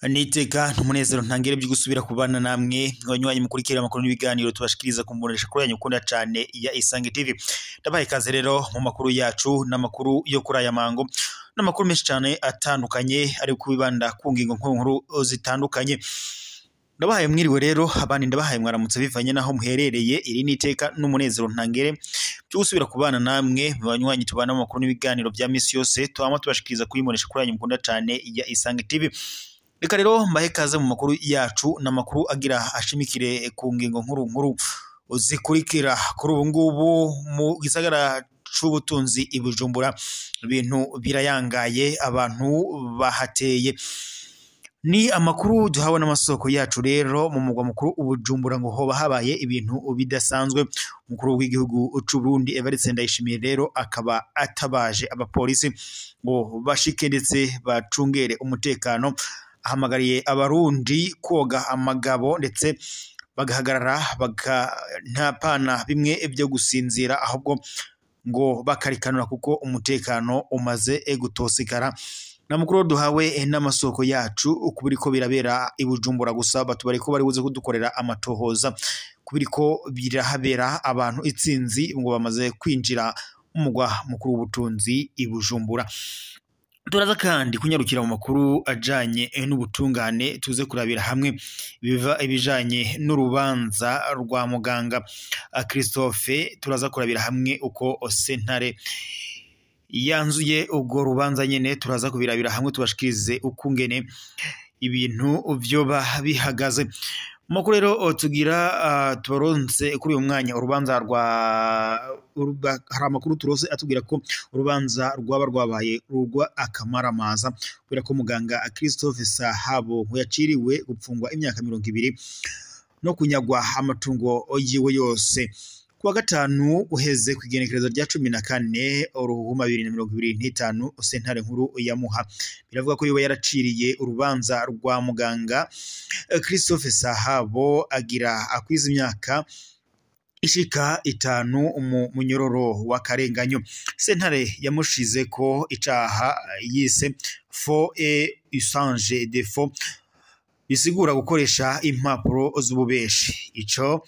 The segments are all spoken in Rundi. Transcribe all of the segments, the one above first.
Niteka n'umunezero ntangere byo gusubira kubana namwe abanywanyi mukurikira amakuru n'ibiganiro tubashikiriza kumbonesha kuri yanyu ukunda cane ya Isange TV. Ndabaye ikaze rero mu makuru yacu n'amakuru yo kuri aya mango n'amakuru menshi cane atandukanye ari kubibanda ku ngingo nkuru zitandukanye. Ndabahaye mwiriwe rero abandi ndabahaye mwaramutse bivanye naho muherereye. Iri niteka n'umunezero ntangere byo gusubira kubana namwe banywanyi tubana mu makuru n'ibiganiro bya misi yose twama tubashikiriza kuyibonesha kuri yanyu mukunda cane ya Isange TV. Reka rero mbahe kaze mu makuru yacu n'amakuru agira ashimikire ku ngingo nkuru nkuru zikurikira. Kuri ubu ngubu mu gisagara c'ubutunzi i Bujumbura ibintu birayangaye, abantu bahateye. Ni amakuru duhawe n'amasoko yacu rero mu mugwa mukuru Bujumbura ngo hoba habaye ibintu bidasanzwe. Umukuru w'igihugu c'u Burundi Evariste Ndayishimiye rero akaba atabaje abapolisi ngo bashike ndetse bacungere umutekano. Ahamagariye abarundi koga amagabo ndetse bagahagarara ntapana bimwe byo gusinzira, ahubwo ngo bakarikanura kuko umutekano umaze gutosekara. Na mukuru duhawe n'amasoko yacu kubiriko birabera i Bujumbura, gusa batubari ko bari buze kudukorera amatohoza kubiriko birahabera. Abantu itsinzi ngo bamaze kwinjira umugwa mukuru w'ubutunzi i Bujumbura. Turaza kandi kunyarukira mu makuru ajanye n'ubutungane, tuze kurabira hamwe ibijanye n'urubanza rwa muganga Christophe. Turaza kurabira hamwe uko sentare yanzuye ubwo rubanza nyene, turaza kubirabira hamwe tubashikirize ukungene ibintu vyoba bihagaze. Makuru rero tugira tubaronse kuri uyu mwanya urubanza rwa hari amakuru turose atubwira ko urubanza rwaba rwabaye rugwa akamaramaza kubera ko muganga Christophe Sahabo yaciriwe gupfungwa imyaka 20 no kunyagwa amatungo yiwe yose. Kuwa gatanu uheze ku igenekerezo rya 14 uruhuma 2025 sentare nkuru ya Muha biravuga ko yoba yaraciriye urubanza rwa muganga Christophe Sahabo agira akwiza imyaka ishika 5 mu munyororo wa karenganyo. Sentare yamushize ko icaha yise faux et usage de faux, bisigura gukoresha impapuro z'ububeshi. Ico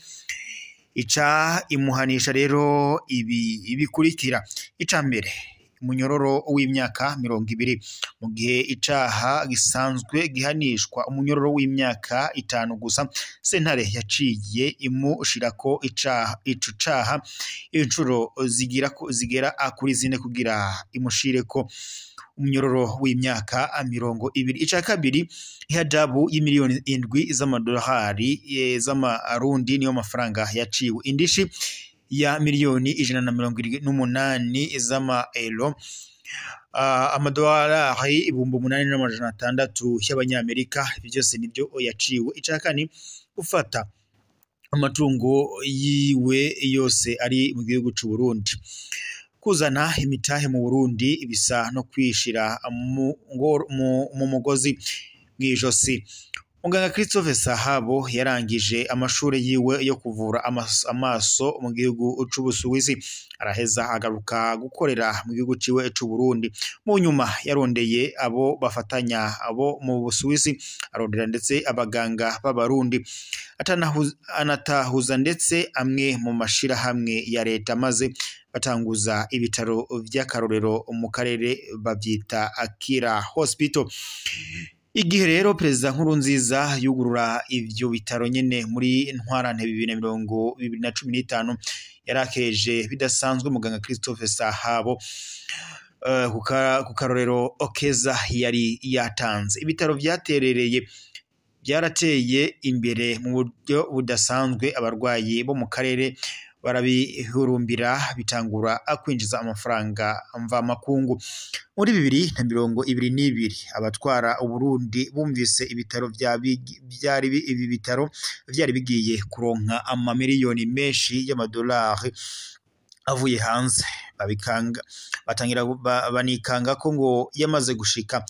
ica imuhanisha rero ibi bikurikira: ica mbere umunyororo w'imyaka 20, mu gihe icaha gisanzwe gihanishwa umunyororo w'imyaka 5 gusa. Sentare yaciye imushirako ico caha incuro zigera kuri 4 kugira imushireko umunyororo w'imyaka 20. Ica kabiri, ihadabu y'imiliyoni 7 z'amadolari z'amarundi niyo mafaranga yaciwe. Indishi ya miliyoni 178 z'amaero, amadolari 8,600 y'abanyamerika. Ibyo byose nibyo yaciwe. Ica kane, gufata amatungo yiwe yose ari mu gihugu c'u Burundi. Kuzana imitahe mu Burundi bisa no kwishira mu mugozi mw'ijosi. Muganga Christophe Sahabo yarangije amashuri yiwe yo kuvura amaso mu gihugu c'Ubusuwisi, araheza agaruka gukorera mu gihugu ciwe c'u Burundi. Mu nyuma yarondeye abo bafatanya abo mu Busuwisi, arondera ndetse abaganga b'abarundi, anatahuza ndetse amwe mu mashirahamwe ya leta, maze batanguza ibitaro vy'akarorero mu karere bavyita Akira Hospital. Igihe rero Perezida Nkurunziza yugurura ivyo bitaro nyene muri ntwarante 2015, yarakeje bidasanzwe muganga Christophe Sahabo ku karorero okeza yari yatanze. Ibitaro vyaterereye byarateye imbere mu buryo budasanzwe, abarwayi bo mu karere barabihurumbira, bitangura kwinjiza amafaranga mvamakungu. Muri 2022 abatwara Uburundi bumvise ibitaro byari ibi bitaro byari bigiye kuronka amamiliyoni menshi y'amadolari avuye hanze, babikanga batangira banikanga ko ngo yamaze gushika.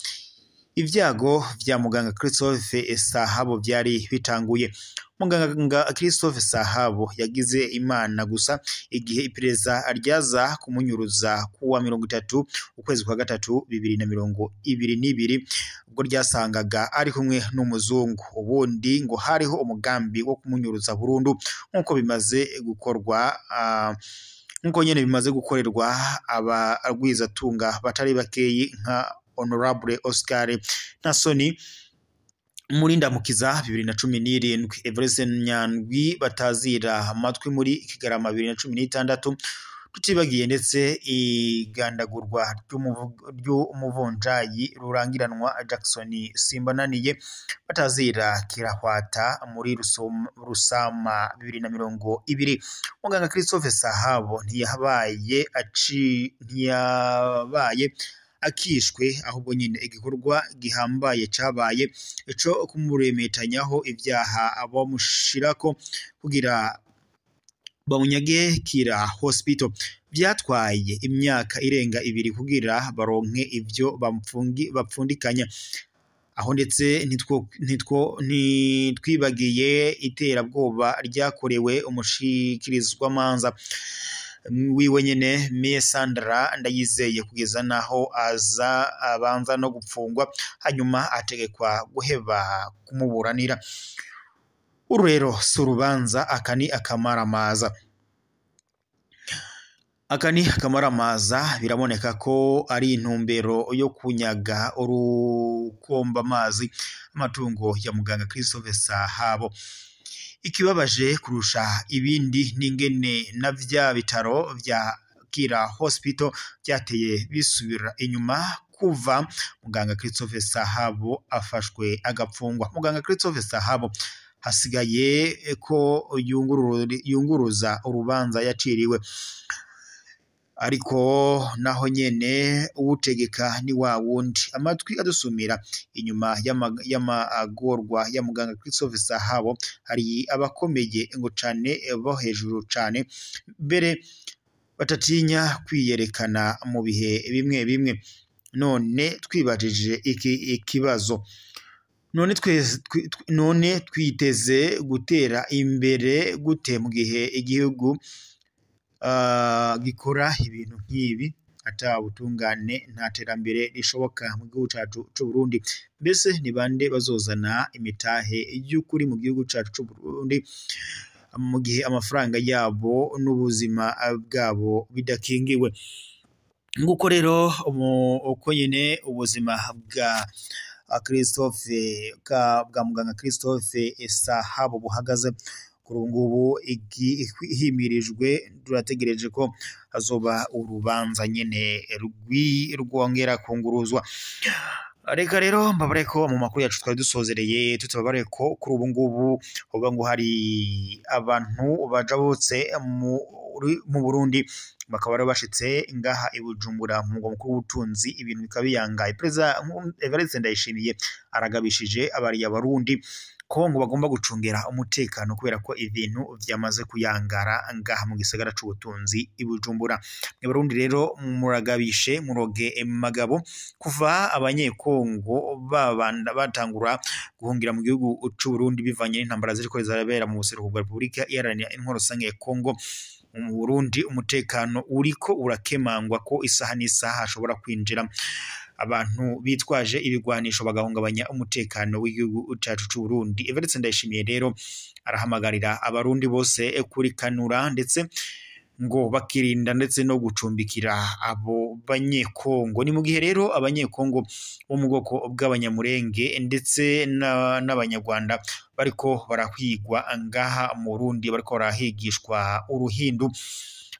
Ivyago vya muganga Christophe Sahabo vyari bitanguye. Muganga Christophe Sahabo yagize Imana gusa igihe iperereza ryaza kumunyuruza kuwa 30 ukwezi kwa gatatu 2022, ubwo ryasangaga ari kumwe n'umuzungu. Ubundi ngo hariho umugambi wo kumunyuruza burundu, nkuko bimaze gukorwa nkuko nyene bimaze gukorerwa abarwizatunga batari bakeyi nka Honorable Oscar Ntasoni muri Ndamukiza 2017, Everest Nyandwi batazira amatwi muri Kigarama 2016, tutibagiye ndetse igandagurwa ry'umuvunjayi rurangiranwa Jackson Simbananiye batazira Kirahwata muri Rusama 2020. Muganga Christophe Sahabo ntiyabaye akishwe, ahubwo nyine igikorwa gihambaye cabaye ico kumuremetanyaho ivyaha abamushirako kugira bamunyage Kira Hospital. Vyatwaye imyaka irenga 2 kugira baronke ivyo bapfundikanya. Aho ndetse ntitwibagiye iterabwoba ryakorewe umushikirizwamanza wiwe nyene Mie Sandra Ndayizeye, kugeza naho aza abanza no gupfungwa, hanyuma ategekwa guheba kumuburanira. Uru rero si urubanza, aka ni akamaramaza. Aka ni akamaramaza, biraboneka ko ari intumbero yo kunyaga urukomba amazi amatungo ya muganga Christophe Sahabo. Ikibabaje kurusha ibindi n'ingene na vya bitaro vya Kira Hospital byateye bisubira inyuma kuva muganga Christophe Sahabo afashwe agapfungwa. Muganga Christophe Sahabo hasigaye ko yunguruza urubanza yaciriwe, ariko naho nyene uwutegeka ni wa wundi. Amatwi adusumira inyuma y'amagorwa ya muganga Christophe Sahabo hari abakomeye ngo cane bo hejuru cane, mbere batatinya kwiyerekana mu bihe bimwe bimwe. None twibajije iki ikibazo, none twiteze gutera imbere gute mu gihe igihugu gikora ibintu nk'ibi ata butungane, nta terambere rishoboka mu gihugu cacu c'u Burundi? Mbese ni bande bazozana imitahe y'ukuri mu gihugu cacu c'u Burundi mu gihe amafaranga yabo n'ubuzima bwabo bidakingiwe? Nguko rero uko nyene ubuzima bwa Christophe bwa muganga Christophe Sahabo buhagaze kuri ubu ngubu. Ihimirijwe, turategereje ko hazoba urubanza nyene rwongera kunguruzwa. Reka rero mbabare ko mu makuru yacu twari dusozereye, tutababare ko kuri ubu ngubu hoba ngo hari abantu bajabutse mu Burundi, bakaba bari bashitse ngaha i Bujumbura mu mugwa mukuru w'ubutunzi, ibintu bikaba biyangaye. Perezida Evariste Ndayishimiye aragabishije abariya Barundi ko ngo bagomba gucungera umutekano kubera ko ibintu vyamaze kuyangara ngaha mu gisagara c'ubutunzi i Bujumbura. Mwe Barundi rero muragabishe, muroge magabo kuva abanyekongo babanda batangura guhungira mu gihugu c'u Burundi bivanye n'intambara ziriko zirabera mu buseruko bwa Repubulika Iharanira Intwaro Rusange ya Kongo. Mu Burundi umutekano uriko urakemangwa ko isaha n'isaha hashobora kwinjira abantu bitwaje ibigwanisho bagahungabanya umutekano w'igihugu cacu c'u Burundi. Evariste Ndayishimiye rero arahamagarira abarundi bose kurikanura ndetse ngo bakirinda ndetse no gucumbikira abo banyekongo. Ni mu gihe rero abanyekongo bo mu bwoko bw'abanyamurenge ndetse n'abanyarwanda bariko barahigwa ngaha mu Burundi, bariko barahigishwa uruhindu.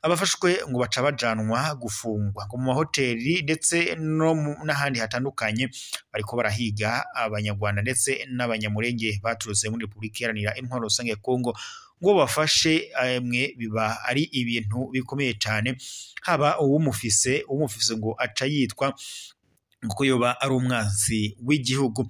Abafashwe ngo baca bajanwa gufungwa ngo mu mahoteli ndetse no n'ahandi hatandukanye, bariko barahiga abanyarwanda ndetse n'abanyamurenge baturutse muri Repubulika Iharanira Intwaro Rusange ya Kongo ngo bafashe. Mwe biba ari ibintu bikomeye cane, haba uwumufise ngo aca yitwa kuko yoba ari umwansi w'igihugu.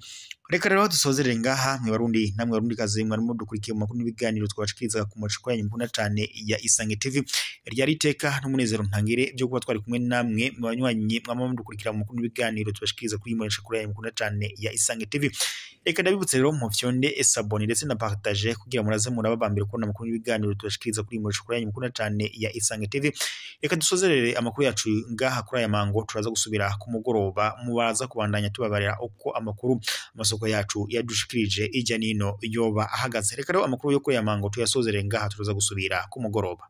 Reka rero dusozerere ngaha, mwe Barundi namwe Barundi kazi mwari mudukurikiye mu makuru n'ibiganiro twabashikiriza ku mashusho yanyu mukunda cane ya Isange TV. Ryari iteka n'umunezero ntangire byo kuba twari kumwe namwe mu banywanyi mwama mudukurikira mu makuru n'ibiganiro tubashikiriza kuri mbonesha kure yanyu mukunda cane ya Isange TV. Reka ndabibutse rero mu fyonde s'abonner ndetse na partager kugira muraze muraba bambere kubona amakuru n'ibiganiro tubashikiriza kuri mbonesha kure yanyu mukunda cane ya Isange TV. Reka dusozerere amakuru yacu ngaha kuri aya mango, turaza gusubira ku mugoroba mubaza kubandanya tubabarira uko amakuru amasoko yacu yadushikirije ijya nino yoba ahagaze. Reka rero amakuru yo kuri aya mango tuyasozerere ngaha, turaza gusubira ku mugoroba.